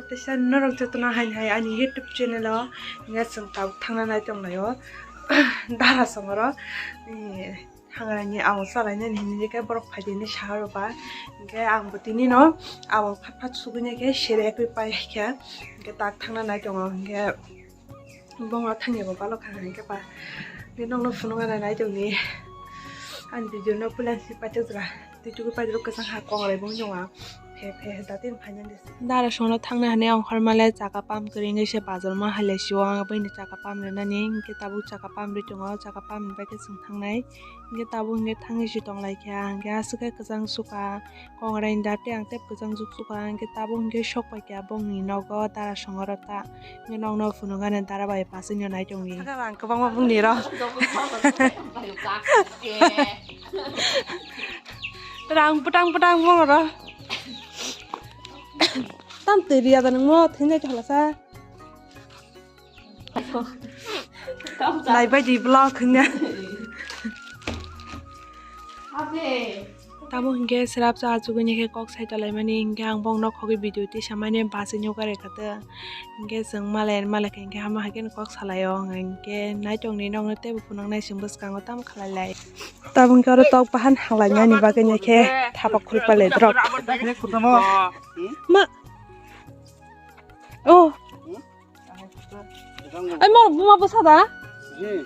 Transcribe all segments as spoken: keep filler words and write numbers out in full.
Teisa norok jotono haini hai ani YouTube channel o hingke chwng tabuk thangna nai tonglaio. Dara songoro, eh, hangrani abo chalainani hinwi khe borok phaidi hinwi saha rwkha. Hingke ang bo tini no abo phat phat sugui nai khe sere khe pai khe hingke tak thangna nai tongo hingke. Bongla thangya bo balo kha hingke ba. Ni nokno phunuk gana nai tongni. Ani video no puila si paithak jora. Twi tugui paithak kwchang ha kongrai bong jong a. Phe phe da tin phaina de. Dara songno thangna hwnwi ang hormale chaka pam kwrwi wngwi se bazar ma hale sio ang bini chaka pam rwnani. Hingke tabuk chaka pam rwi tongo. Chaka pam ni bagwi chwng thangnai. Hingke tabuk hingke thangwi si tong lai kha. Hingke aswk khe kwchang sukha. Kongrai ni date ang tei kwchang juk sukha, hingke tabuk hingke sok pai kha bongni nogo dara songoro ta. Hingke nokno phunukgani dara bai pasai no nai tongdi. Saka rang kwbangma bongni ro. Rang bwtang bwtang bongoro. Tam twi riya da nangmo thwinai thalasa. Naibaidi vlog hwnna. Tamo hingke srapsa achugui ni khe kok sai tolaimani hingke ang bongno khogwi video tisamani bachai nukha rwkha tei hingke chwng malai malai khe hingke hama hai kheno kok salaio hingke naitok ni nokno teibo phunuknai chwng bwskango tamo khlai lai. Tamo hingke oro tok bahan hanglainani bagwi ni khe thapa khulpa lai drop. Ma. Oh. Ai, mor buma bwsa da? Hmm.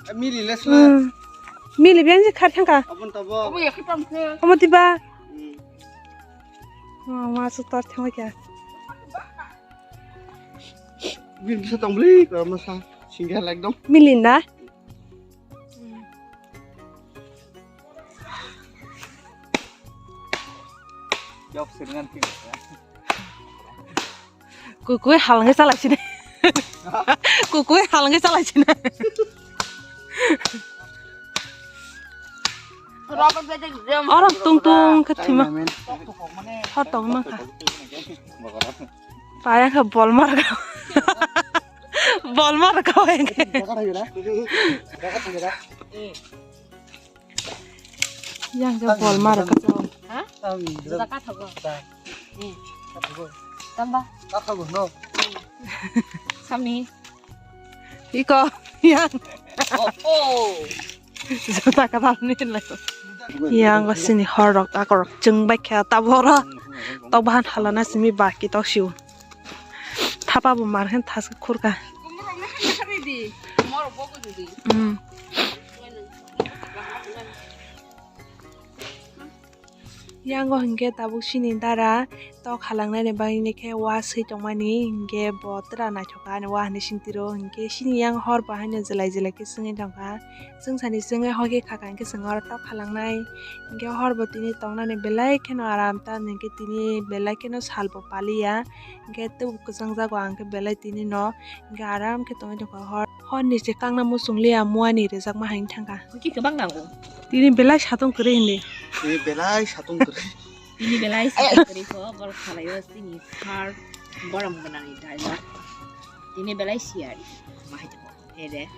Ai, mili lesla. Hmm. Mili biang je khar thangka. Abon tabo. Abo ya khipam khe. Amo tiba. Hmm. Oh, ma su tar thangka kya? Mili bisa tong bli, ko masa singgah lek dong. Mili na? Kukui halangwi chalai sini. Kukui halangwi chalai sini. Oro tung tung khe thwima. Hor tong ma kha. Paya kha bol mar kha. Bol mar kha. Yang khe bol mar kha. Ha? Juda ka thogo. Tamba. Ka thogo no. Sami. Iko yang. Oh, oh. Jota kadal ni lai. Yang ba sini horok akorok chwng bai kha tabora. Tok bahan halana simi baki tok siu. Thapa bo mar hen thas khurka. Hmm. Yango hingke tabuk sini dara tok halangnani bagwi khe wa swi tongmani hingke bo tera naithok ani wa hinui singtiro hingke sini yang hor bo haino jelai jelai khe songwi tongkha. Chwng sani chwngwi hor khe khaka hingke chwng oro tok halangnai hingke hor bo tini tongnani belai kheno aram ta hingke tini belai kheno sal bo paliya hingke tebo kwchang jago ang khe belai tini no hingke aram khe tongwi tongkha hor. Hor ni se kangna muchung liya muani rejakma hai thangkha. Ki kwbang nango. Tini belai satung kwrwi hindi. Tini belai satung kwrwi. Tini belai satung kwrwi ko borok khalai o tini sar borom gwnang ni dai o. Tini belai siyari. Mahai tamo. Ede.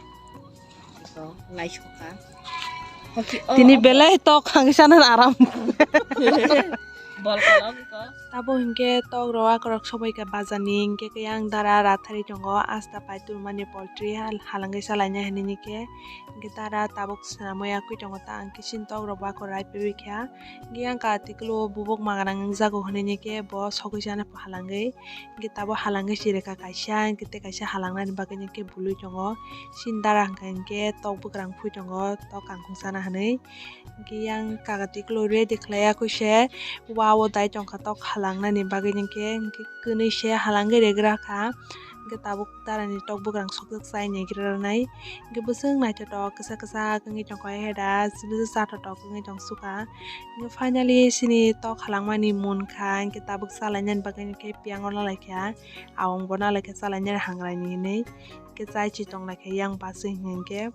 Iko lai sokha. Hoki o. Tini belai tok khangwi sana aram. Bol kolok iko. Tabo hingke tok rok akorok sobai kha bazar ni hingke khe yang dara rathari tongo asta pai turmani poultry hal halangwi salaina hinui khe hingke dara tabuk swnamwi yakwi tongo ta hingke sini tok rok bo akorok rai paiwi kha hingke yang kati kolo bubuk magarang wngjago hinui khe bo sogwi sana halangwi hingke tabo halangwi chirika kaisa hingke tei kaisa halangnani bagwi hingke bului tongo sini dara hingka hingke tok bwkrang phui tongo tok kangkung sana hinui. Hingke yang kagati kolo ready khlai ya koi se wa o dai tongkha tok halang nani bagwi hingke hingke kwnwi se halangwi regra kha hingke tabuk dara ni tok bwkrang sokjak chai ni gira nai hingke bwswk naithotok kisa kisa wngwi tongkha o heda bwswk chathotok wngwi tong sukha hingke finally sini tok halangmani munkha hingke tabuk chalainani bagwi hingke piyang o nalaikha awang bo nalaikha chalainani hangrai ni hinwi hingke chai chi tonglaikha yang bachwi hingke.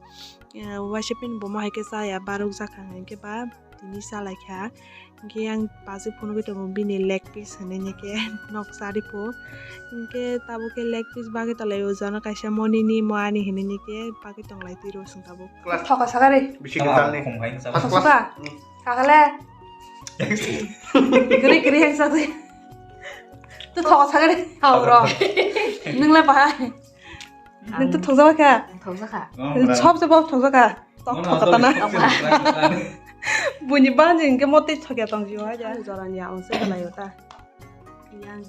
Eh, waisa pini bo ma hai khe chaya barok jak kha hingke ba tini cha lai kha hingke yang bachwi phunugwi tongo bini leg piece hinui hingke nok chari po hingke tabuk khe leg piece bagwi tolai o jana kaisa monini moani hinui hingke bagwi tong lai twi rw song tabuk. Thoka sakari. Bisi kwtal ni. Thoka. Kakale. Kiri kiri yang satu. To thok sakani. Hauro. Nung le bahai. Nung to thok jaba kha. Thok jakha. Sob se bo thok jaka. Tok thok tana. Buni bani hingke motei thokya tong jiwa ja. Jora ni ang se lai ta. Yang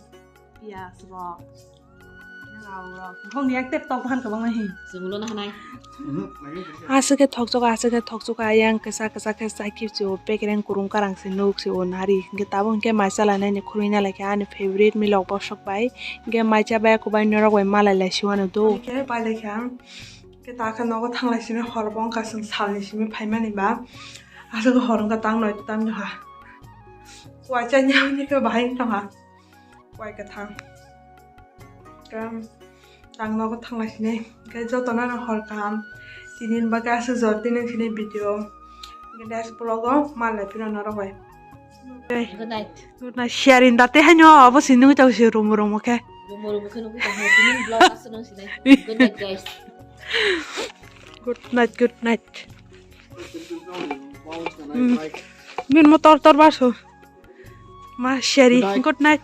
piyas rok. Yang rok. Bong yang tep tok han kabang nahi. Jumlo na hanai. Aswk khe thokjok, aswk khe thokjok, ayang kwchak kwchak khe chakip si o, bekereng kurung karang si nuk si o nari. Hingke tabuk hingke mai chala nai ni khurui na lai khe ani favorite milok bosok bai. Hingke mai cha bai kubai norok bai malai lai si wano do. Hingke pai lai khe ang. Hingke ta khe nogo thang lai simi hor bo wngkha chwng sal ni simi phai mani ba. Aswk khe hor wngkha tang noi tam nokha. Kuai cha nya hwnwi khe bahai wng tongkha. Kuai kwthang. Kam tang nogo thanglai sinai. Khe jotono no hor kaham. Tini ni bagwi aswk jor tini sinai video. Khe next vlog o malai phino norok bai. Good night. Good night. Sharing date haino abo si nungwi tau si romo romo khe. Romo romo khe nungwi tau tini vlog aswk nung sinai. Good night, guys. Good night, good night. Hmm. Min mo tor tor bar so. Ma sheri. Good night. Good night.